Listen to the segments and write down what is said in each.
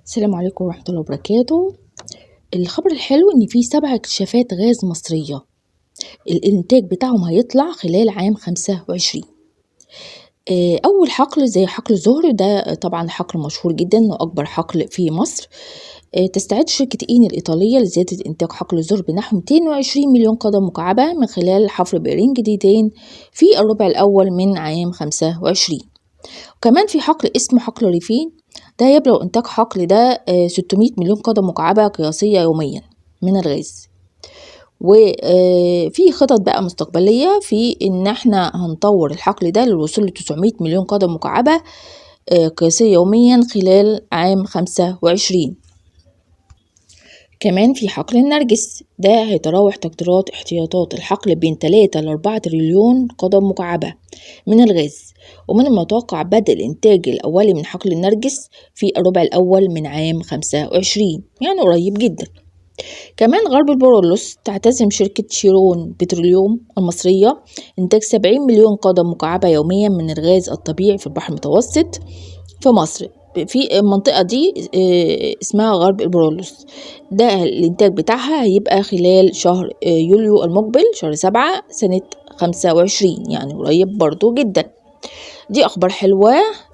السلام عليكم ورحمة الله وبركاته. الخبر الحلو إن في 7 اكتشافات غاز مصرية الإنتاج بتاعهم هيطلع خلال عام 25. أول حقل زي حقل زهر، ده طبعا حقل مشهور جدا وأكبر حقل في مصر. تستعد شركة إيني الإيطالية لزيادة إنتاج حقل زهر بنحو 220 مليون قدم مكعبة من خلال حفر بئرين جديدين في الربع الأول من عام 25. وكمان في حقل اسمه حقل ريفين، ده يبلغ إنتاج حقل ده 600 مليون قدم مكعبة قياسية يوميا من الغاز. وفي خطط بقى مستقبلية في إن احنا هنطور الحقل ده للوصول ل 900 مليون قدم مكعبة قياسية يوميا خلال عام 25. كمان في حقل النرجس، ده هيتراوح تقديرات احتياطات الحقل بين 3 ل 4 تريليون قدم مكعبة من الغاز، ومن المتوقع بدء الإنتاج الأولي من حقل النرجس في الربع الأول من عام 25، يعني قريب جدا. كمان غرب البرولوس، تعتزم شركة شيرون بتروليوم المصرية إنتاج 70 مليون قدم مكعبة يوميا من الغاز الطبيعي في البحر المتوسط في مصر، في المنطقة دي اسمها غرب البرولوس. ده الإنتاج بتاعها هيبقى خلال شهر يوليو المقبل، شهر 7 سنة 25، يعني قريب برضو جدا. دي أخبار حلوة.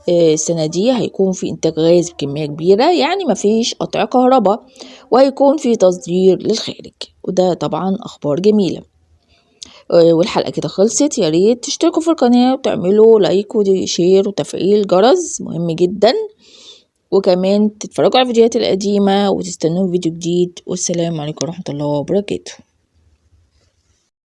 السنة دي هيكون في إنتاج غاز بكمية كبيرة، يعني مفيش قطع كهرباء، وهيكون في تصدير للخارج، وده طبعا أخبار جميلة. والحلقة كده خلصت. يا ريت تشتركوا في القناة وتعملوا like و share وتفعيل جرس، مهم جدا، وكمان تتفرجوا على الفيديوهات القديمة وتستنوا فيديو جديد. والسلام عليكم ورحمة الله وبركاته.